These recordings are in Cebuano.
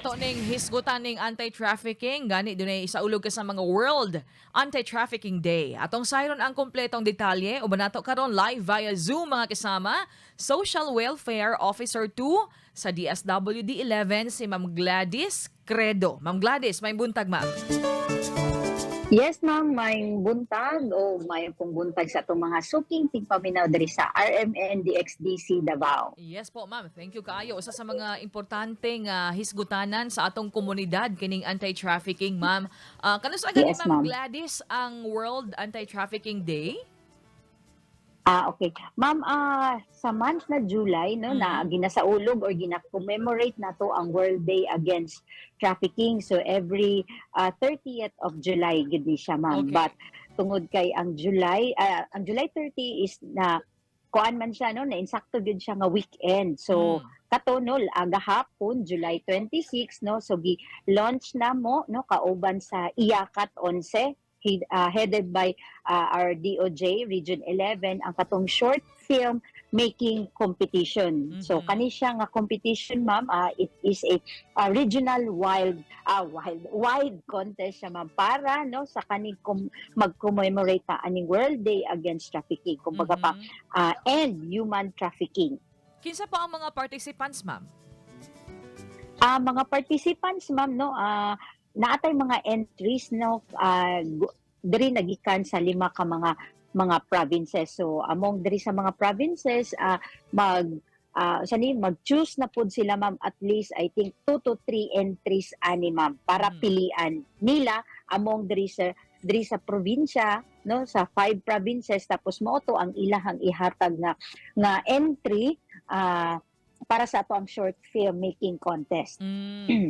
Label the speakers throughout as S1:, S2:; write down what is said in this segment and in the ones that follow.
S1: Ato ning hisgutan ning anti-trafficking, gani dunay isaulog ka sa mga World Anti-Trafficking Day. Atong sayron ang kompletong detalye uban nato karon live via Zoom, mga kasama, Social Welfare Officer 2 sa DSWD 11, si Ma'am Gladys Credo. Ma'am Gladys, maayong buntag, ma'am.
S2: Yes, ma'am, maayong buntag o maayong pong buntag sa atong mga suking tigpaminaw diri sa RMN DXDC Davao.
S1: Yes po, ma'am. Thank you kaayo. Usa sa mga importanteng hisgutanan sa atong komunidad kining anti-trafficking, ma'am. Kanus-a gani, ma'am
S2: Ma'am.
S1: Gladys, ang World Anti-Trafficking Day?
S2: Ah, okay. Ma'am, sa month na July, no, na ginasaulog or gina-commemorate nato ang World Day Against Trafficking. So every 30th of July gid ni siya, ma'am. But tungod kay ang July 30 is na kuan man siya, no, na insakto gyud siya nga weekend. So kato, no, gahapon, July 26, no, so gi launch na mo, no, kauban sa IACAT 11 headed by our DOJ Region 11 ang katong short film making competition. So kani siya nga competition, ma'am, it is a regional wild wild wide contest siya, ma'am, para, no, sa kaning mag-commemorate ta aning World Day Against Trafficking, kumbaga pa, and human trafficking.
S1: Kinsa po ang mga participants, ma'am?
S2: Ah, mga participants, ma'am, no, naatay mga entries, no, diri nagikan sa lima ka mga provinces. So among diri sa mga provinces, mag sa ni mag-choose na pud sila, ma'am, at least I think 2 to 3 entries ani, ma'am, para pilian nila among diri sa probinsya, no, sa five provinces. Tapos mao to ang ilahang ihatag nga entry para sa ato ang short film making contest.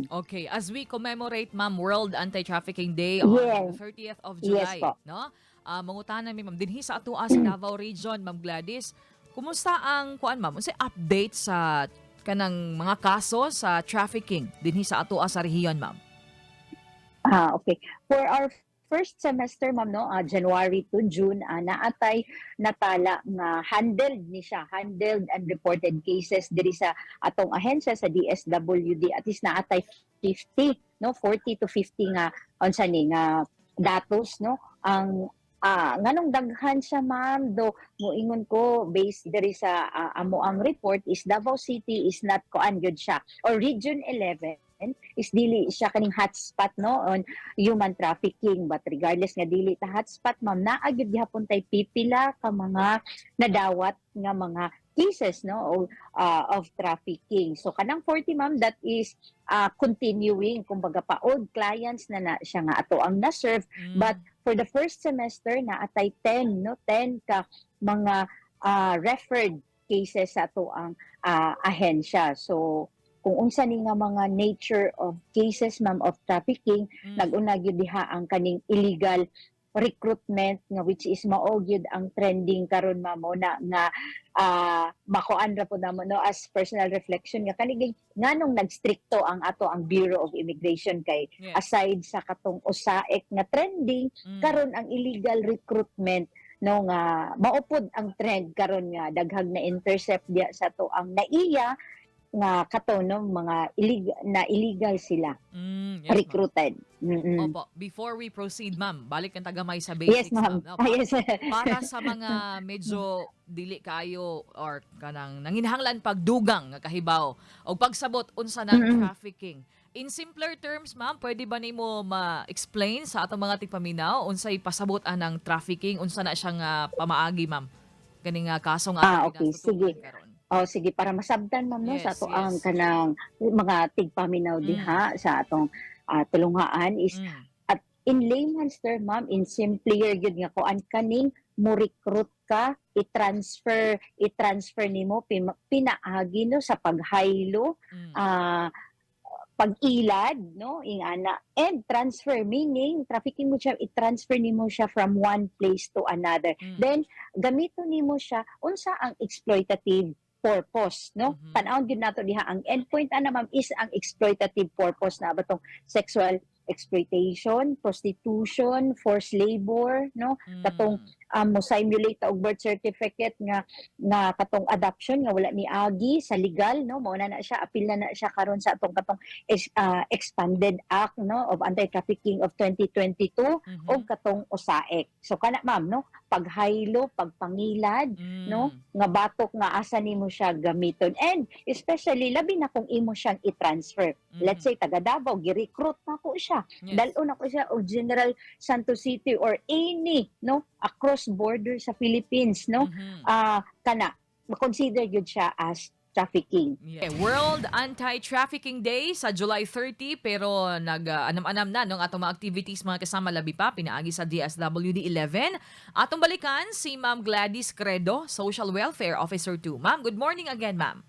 S1: Okay, as we commemorate, ma'am, World Anti-Trafficking Day on the 30th of July,
S2: Yes po.
S1: No? Mangutana mi, ma'am, dinhi sa atoa sa Davao Region, Ma'am Gladys, kumusta ang kuan, ma'am? Unsay update sa kanang mga kaso sa trafficking dinhi sa atoa sa rehiyon, ma'am?
S2: Ah, okay. For our first semester, ma'am, no, January to June, naatay natala nga handled ni siya, handled and reported cases diri sa atong ahensya sa DSWD, at least naatay 50, no, 40 to 50 nga unsa ni nga datos, no. Ang nganong daghan siya, ma'am, do moingon ko based diri sa amo ang report is Davao City is not kuan gyud siya or Region 11 is dili siya kaning hotspot, no, on human trafficking. But regardless nga dili ta hotspot, ma'am, naa gyud gihapon tay pipila ka mga nadawat nga mga cases, no, o, of trafficking. So kanang 40, ma'am, that is continuing, kumbaga pa, old clients na na siya nga ato ang na-serve. But for the first semester, naatay 10, no, 10 ka mga referred cases sa ato ang ahensya. So kung unsa ni nga mga nature of cases, ma'am, of trafficking, nag-una gyud diha ang kaning illegal recruitment nga which is mao gyud ang trending karon, ma'am, mo na nga makuan ra po namo, no, as personal reflection nga kaning nganong nagstrikto ang ato ang Bureau of Immigration kay aside sa katong OSAEC nga trending karon, ang illegal recruitment, no, nga maupod ang trend karon nga daghag na intercept diya sa ato ang NAIA nga kato, no, mga illegal na illegal sila
S1: Yes, ma'am.
S2: recruited.
S1: Opo. Before we proceed, ma'am, balik ang tagamay sa basics,
S2: Yes, ma'am.
S1: No?
S2: Ah, yes.
S1: Para sa mga medyo dili kaayo or kanang nanginahanglan pagdugang nga kahibaw o pagsabot unsa na trafficking. In simpler terms, ma'am, pwede ba nimo ma-explain sa atong mga tigpaminaw unsay pasabot anang trafficking, unsa na siyang pamaagi, ma'am? Kani nga kaso nga
S2: Ah,
S1: atong
S2: okay.
S1: ginatutukan
S2: Sige.
S1: karon.
S2: Oh, sige, para masabtan, ma'am, no, sa ato ang kanang mga tigpaminaw diha sa atong tulunghaan is in layman's term, ma'am, in simpler gyud nga kuan, kaning mo recruit ka, i-transfer nimo pinaagi, no, sa paghaylo, pag-ilad, no, ingana, and transfer, meaning trafficking mo siya, i-transfer nimo siya from one place to another. Then gamito nimo siya unsa ang exploitative purpose, no? Tan-awon gyud nato diha ang endpoint ana, ma'am, is ang exploitative purpose na batong sexual exploitation, prostitution, forced labor, no, katong mo simulate og birth certificate nga katong adoption nga wala ni agi sa legal, no? Mao na na siya, apil na na siya karon sa atong katong expanded act, no, of anti-trafficking of 2022 og katong OSAEC. So kana, ma'am, no, paghaylo, pagpangilad, no, nga batok nga asa nimo siya gamiton, and especially labi na kung imo siyang i-transfer. Let's say taga Davao, gi-recruit na ko siya. Dal-on nako siya og General Santos City or any, no, across border sa Philippines, no? Kana ma-consider gyud siya as trafficking.
S1: Yeah. World Anti-Trafficking Day sa July 30, pero nag anam-anam na nung atong mga activities, mga kasama, labi pa pinaagi sa DSWD 11. Atong balikan si Ma'am Gladys Credo, Social Welfare Officer 2. Ma'am, good morning again, ma'am.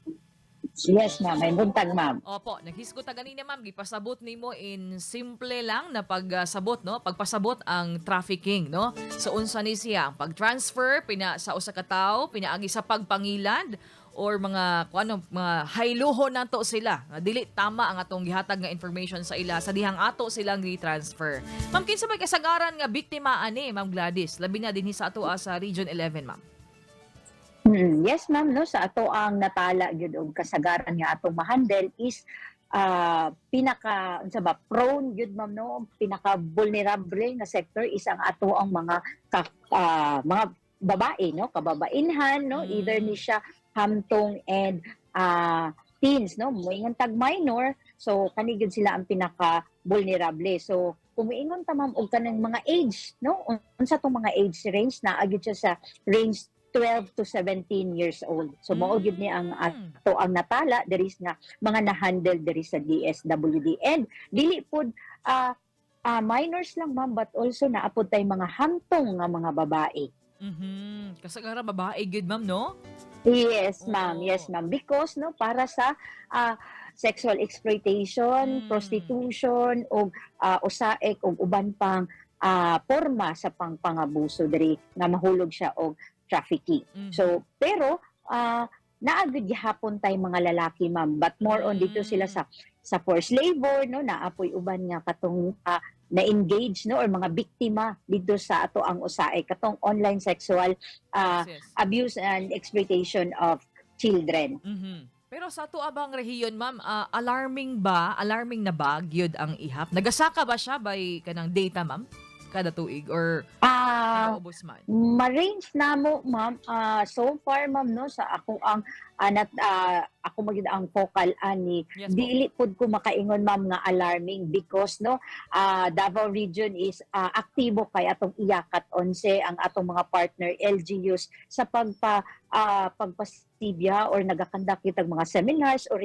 S2: Yes, ma'am. May buntag, ma'am.
S1: Opo, naghisgot ta ganina, ma'am, gipasabot nimo in simple lang na pagsabot, no? Pagpasabot ang trafficking, no? So unsa ni siya? Ang pag-transfer pina sa usa ka tawo pinaagi sa pagpangilad or mga kung ano, mga hayluho nato sila. Nga dili tama ang atong gihatag nga information sa ila sa dihang ato silang gi-transfer. Ma'am, kinsa may kasagaran nga biktima ani, Ma'am Gladys? Labi na dinhi sa ato sa Region 11, ma'am.
S2: Yes, ma'am, no, sa ato ang natala gyud og kasagaran nga atong ma-handle is pinaka unsa ba, prone gyud, ma'am, no, pinaka vulnerable nga sector is ang ato ang mga babae, no, kababainhan, no, either ni siya hamtong and teens, no, moingon tag minor. So kani gyud sila ang pinaka vulnerable. So kung moingon ta, ma'am, og kanang mga age, no, unsa tong mga age range, naa gyud siya sa range 12 to 17 years old. So mao gyud ni ang ato ang natala diri nga mga na-handle diri sa DSWD, and dili pod minors lang, ma'am, but also naa pod tay mga hamtong nga mga babae.
S1: Kasagaran babae gyud, ma'am, no?
S2: Yes, ma'am. Yes, ma'am. Because, no, para sa sexual exploitation, prostitution o OSAEC o uban pang porma sa pangpangabuso diri nga mahulog siya og trafficking. So pero naa gyud gihapon tay mga lalaki, ma'am, but more on dito sila sa forced labor, no, naa poy uban nga katong na-engage, no, or mga biktima dito sa ato ang OSAEC, katong online sexual abuse and exploitation of children.
S1: Pero sa ato abang rehiyon, ma'am, alarming ba? Alarming na ba gyud ang ihap? Nagasaka ba siya by kanang data, ma'am? Kada tuig or nagaubos man?
S2: Ma-range na mo, ma'am, so far, ma'am, no, sa ako ang ako magyud ang focal ani, dili pud ko makaingon, ma'am, nga alarming because, no, Davao Region is aktibo kay atong IACAT 11, ang atong mga partner LGUs sa pagpasibya or nagakandak kitag mga seminars or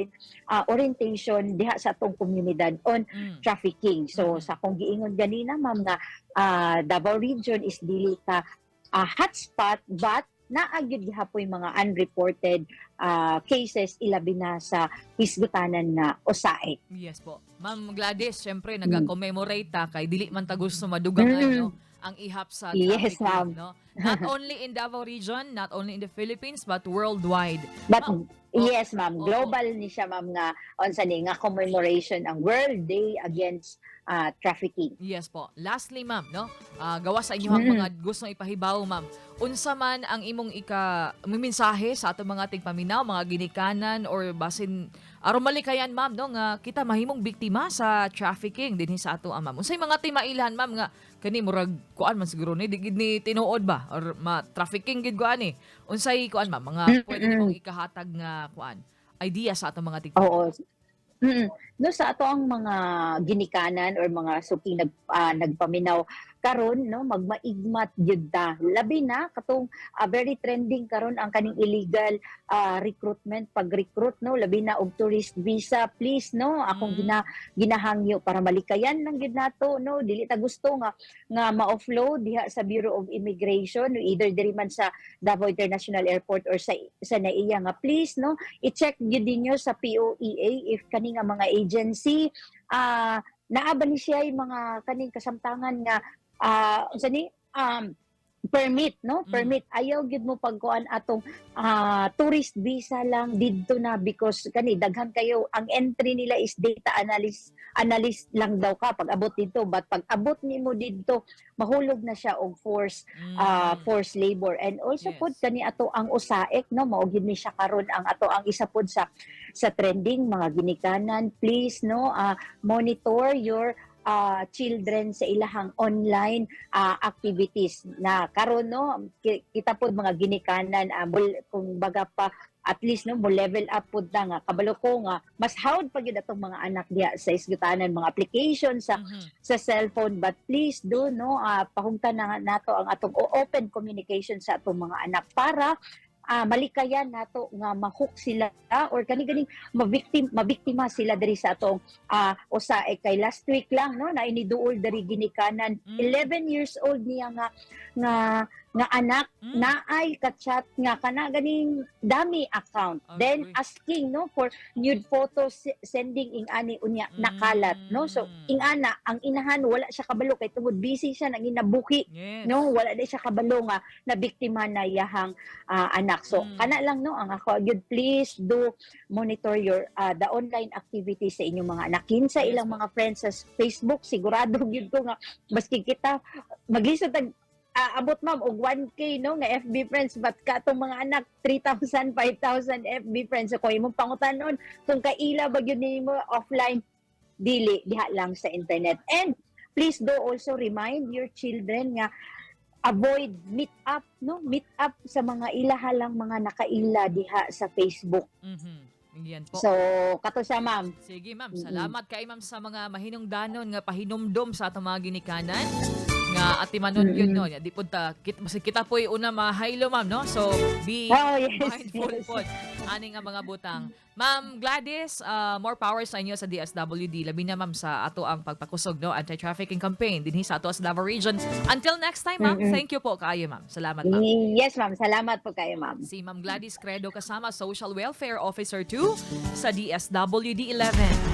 S2: orientation diha sa atong komunidad on trafficking. So sa akong giingon ganina, ma'am, nga Davao Region is dili ka hotspot, but naa gyud gihapoy mga unreported cases, ilabi na sa hisgutanan nga OSAEC.
S1: Yes po. Ma'am Gladys, syempre naga-commemorate ta kay dili man ta gusto madugangan, no, ang ihap sa trafficking, no? Not only in Davao Region, not only in the Philippines, but worldwide.
S2: But
S1: Ma'am,
S2: yes, ma'am,
S1: oo.
S2: Global ni siya, ma'am, nga unsa ni nga commemoration ang World Day Against Trafficking.
S1: Yes po. Lastly, ma'am, no? Gawa sa inyong mga gustong ipahibaw, ma'am. Unsa man ang imong ika mensahe sa atong mga tigpaminaw, mga ginikanan or basin aron malikayan, ma'am, no, nga kita mahimong biktima sa trafficking dinhi sa ato, ma'am. Unsay mga timailhan, ma'am, nga kani murag kuan man siguro ni, di gid ni tinuod ba or ma trafficking gid ko ani? Unsay kuan, ma'am, mga pwede nimong ikahatag nga kuan idea sa atong mga tigpaminaw?
S2: Oo. No, sa ato ang mga ginikanan or mga suki nagpaminaw karon, no, magmaigmat gyud ta. Labi na katong very trending karon ang kaning illegal recruitment, pag-recruit, no, labi na og tourist visa. Please, no, akong ginahangyo para malikayan lang gyud nato, no, dili ta gusto nga nga ma-offload diha sa Bureau of Immigration, either diri man sa Davao International Airport or sa NAIA, nga please, no, i-check gyud ninyo sa POEA if kani nga mga agency naa ba ni siya yung mga kaning kasamtangan nga unsa ni Permit, no? Permit. Ayaw gyud mo pagkuan atong tourist visa lang didto na because kani daghan kayo ang entry nila is data analyst analyst lang daw ka pag abot didto, but pag abot nimo didto, mahulog na siya og force forced labor. And also pod kani ato ang OSAEC, no? Mao gyud ni siya karon ang ato ang isa pod sa trending. Mga ginikanan, please, no, monitor your children sa ilahang online activities na karon, no? Kita pod, mga ginikanan, kung baga pa at least, no, mo level up pod na nga kabalo ko nga mas hawd pa gyud atong mga anak diha sa isgutanan mga application sa sa cellphone. But please do, no, pahungtan na nato ang atong open communication sa atong mga anak para malikayan nato nga ma-hook sila or kani ganing mabiktim mabiktima sila diri sa atong OSAEC. Kay last week lang, no, na iniduol diri ginikanan, 11 years old niya nga anak, naay ka-chat nga kana ganing dummy account, then asking, no, for nude photos, sending ing ani, unya nakalat, no? So ing ana ang inahan, wala siya kabalo kay tungod busy siya nanginabuhi, no? Wala di siya kabalo nga na biktima na iyahang anak. So kana lang, no, ang ako gyud, please do monitor your the online activities sa inyong mga anak, kinsa ilang mga friends sa Facebook. Sigurado gyud ko nga maski kita maglisod tag abot, ma'am, og 1K, no, nga FB friends, but katong mga anak 3,000, 5,000 FB friends. So kung imong pangutanon kung kaila ba gyud nimo offline, dili, diha lang sa internet. And please do also remind your children nga avoid meet up, no, meet up sa mga ilaha lang mga nakaila diha sa Facebook.
S1: Yan po.
S2: So kato siya, ma'am.
S1: Sige, ma'am, salamat kay ma'am sa mga mahinungdanon nga pahinumdom sa atong mga ginikanan nga atimanon yun, no. Di pud ta kita po'y una mahaylo, ma'am, no. So be mindful pod ani nga mga butang. Ma'am Gladys, more power sa inyo sa DSWD, labi na, ma'am, sa ato ang pagpakusog, no, anti-trafficking campaign dinhi sa ato sa Davao Region. Until next time, ma'am. Thank you po kaayo, ma'am. Salamat, ma'am.
S2: Yes, ma'am. Salamat po kayo, ma'am.
S1: Si Ma'am Gladys Credo, kasama Social Welfare Officer 2 sa DSWD 11.